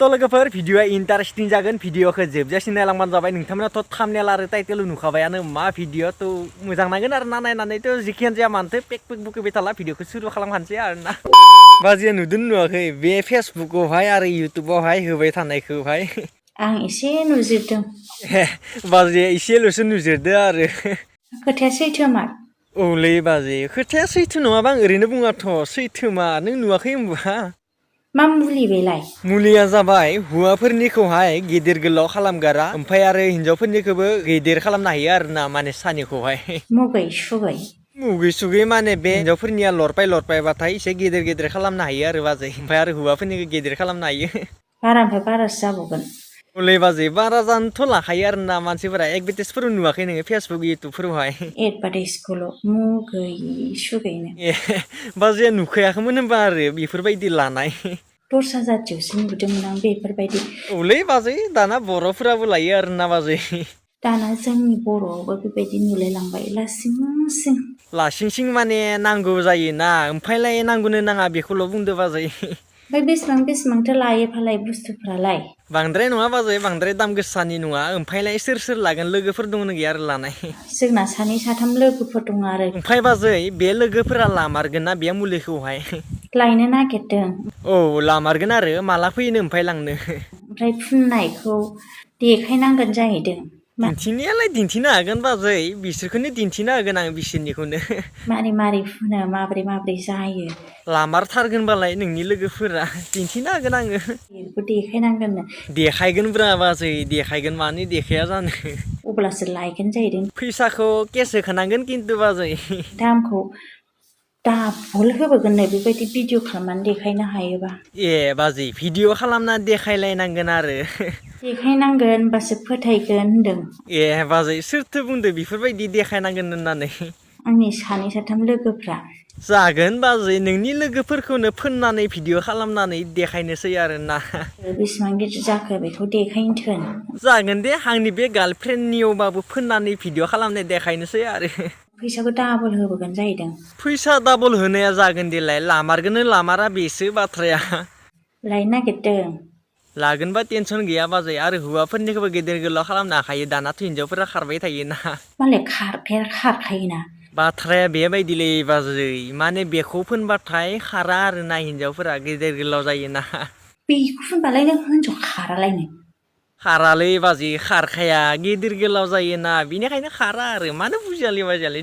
तो लोगोफोर भिडिअआ इन्टारेस्टिं जागोन भिडिअखौ जोबजासिम नायलांबानो जाबाय नोंथांमोनाथ' थाम्बनेल आरो टाइटेल नुखाबायानो मा भिडिअ थ' मोजां नांगोन आरो ना नायनानैथ' जिखियानो जाया मानोथो पेक बुखोबाय थाला भिडिअखौ सुरु खालामखानोसै आरो ना बाजिया नुदों नुवाखै बे फेसबुकआवहाय आरो इउटुबावहाय होबाय थानायखौहाय आं एसे नुजिरदों बाजिया एसेल'सो नुजिरदो आरो खोथाया सैथोमार औलै बाजि खोथाया सैथो नङाबा आं ओरैनो बुङाथ' सैथोमा नों नुवाखै होनबा मा मुलि बेलाय मुलिया जाबाय हौवाफोरनिखौहाय गिदिर गोलाव खालामगारा ओमफ्राय आरो हिनजावफोरनिखौबो गिदिर खालामनो हायो आरोना माने सानिखौहाय मुगै सुगै मुगै सुगै माने बे हिनजावफोरनिया लरपायबाथाय एसे गेदेर गेदेर खालामनो हायो आरो बाजै ओमफ्राय आरो हौवाफोरनिखौ गेदेर खालामनो हायो बारानिफ्राय बारासो जाबावगोन हले बाजै बारा जानोथ' लाखायो आरोना मानसिफोरा एडभार्टाइसफोर नुवाखै नोङो फेसबुक इउटुबफोरावहाय एडभार्टाइसखौल' मुगै सुगैनो ए बाजैया नुखायाखैमोन होनबा आरो बेफोरबायदि लानाय दस्रा जाथियावसो नुदोंमोन आं बेफोरबायदि औलै बाजै दाना बर'फोराबो लायो आरोना बाजै दाना जोंनि बर'आवबो बेबायदि नुलायलांबाय लासिं सिं लासिंसिं माने नांगौ जायोना ओमफ्रायलाय नांगौनो नाङा बेखौल' बुंदो बाजै ओमफ्राय बेसेबांथो लायो फालाय बुस्थुफ्रालाय बांद्राय नङा बाजै बांद्राय दाम गोसानि नङा ओमफ्रायलाय सोर लागोन लोगोफोर दंनो गैया आरो लानाय जोंना सानै साथाम लोगोफोर दङ आरो ओमफ्राय बाजै बे लोगोफोरा लामारगोन ना बे मुलिखौहाय लायनो नागिरदों औ लामारगोन आरो माला फैनो ओमफ्राय लांनो ओमफ्राय फुननायखौ देखायनांगोन जाहैदों दिन्थिनायालाय दिन्थिनो हागोन बाजै बिसोरखौनो दिन्थिनो होगोन आं बिसोरनिखौनो मारै फुनो माब्रै जायो लामारथारगोनबालाय नोंनि लोगोफोरा दिन्थिनो हागोन आङो बेखौ देखायनांगोननो देखायगोनब्रा बाजै देखायगोन मानो देखाया जानो अब्लासो लायगोन जाहैदों फैसाखौ केस होखानांगोन खिन्थु बाजै दामखौ दाबल होबोगोननो बेबायदि भिडिअ खालामनानै देखायनो हायोबा ए बाजै भिडिअ खालामना देखायलायनांगोन आरो देखायनांगोन होनबासो फोथायगोन होनदों ए बाजै सोरथो बुंदो बेफोरबायदि देखायनांगोन होननानै आंनि सानै साथाम लोगोफ्रा जागोन बाजै नोंनि लोगोफोरखौनो फोननानै भिडिअ खालामनानै देखायनोसै आरोना बेसेबां गिदिर जाखो बेखौ देखायनो थोन जागोन दे आंनि बे गार्लफ्रेन्डनियावबाबो फोननानै भिडिअ खालामनाय देखायनोसै आरो फैसाखौ डाबल होबोगोन जाहैदों फैसा डाबल होनाया जागोन देलाय लामारगोन लामारा बेसो बाथ्राया लायनो नागिरदों लागोनबा टेनसन गैया बाजै आरो हौवाफोरनिखौबो गेदेर गोलाव खालामनो हाखायो दानाथ' हिनजावफोरा खारबाय थायोना मालाय खारखायोना बाथ्राया बेबायदिलै बाजै माने बेखौ फोनबाथाय खारा आरोना हिनजावफोरा गेदेर गोलाव जायोना बेखौ फुनबालाय नों हिनजाव खारालायनो खारालै बाजै खारखाया गिदिर गोलाव जायोना बेनिखायनो खारा आरो मानो बुजियालै बाजियालै